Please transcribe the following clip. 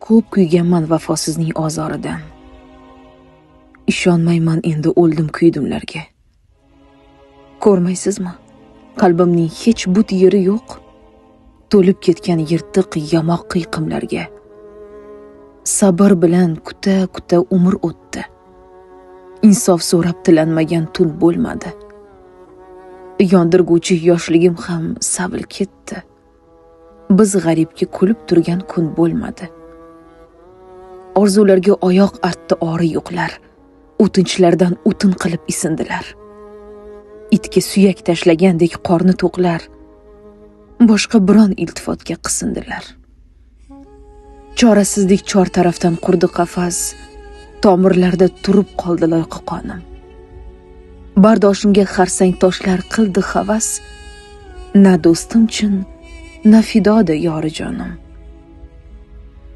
Ko'p kuyganman vafosizning ozoridan. Ishonmayman endi o'ldim kuydimlarga. Ko'rmaysizmi? Qalbimning hech but yeri yo'q. To'lib ketgan yirtiq yamoq qiyqimlarga. Sabr bilan kuta-kuta umr o'tdi. Insof so'rab tilanmagan tun bo'lmadi. Yondirguvchi yoshligim ham savil ketdi. Biz g'aribga kulib turgan kun bo'lmadi. Orzularga oyoq artdi ori yo'qlar. O'tinchlardan o'tin qilib isindilar. Itga suyak tashlagandek qorni to'qlar. Boshqa biron iltifotga qisindilar. Chorasizlik chor tarafdan qurdi qafas. Tomirlarda turib qoldi loyqi qonim. Bardoshimga xarsang toshlar qildi havas. Na do'stim chin, na fidoda yori jonim.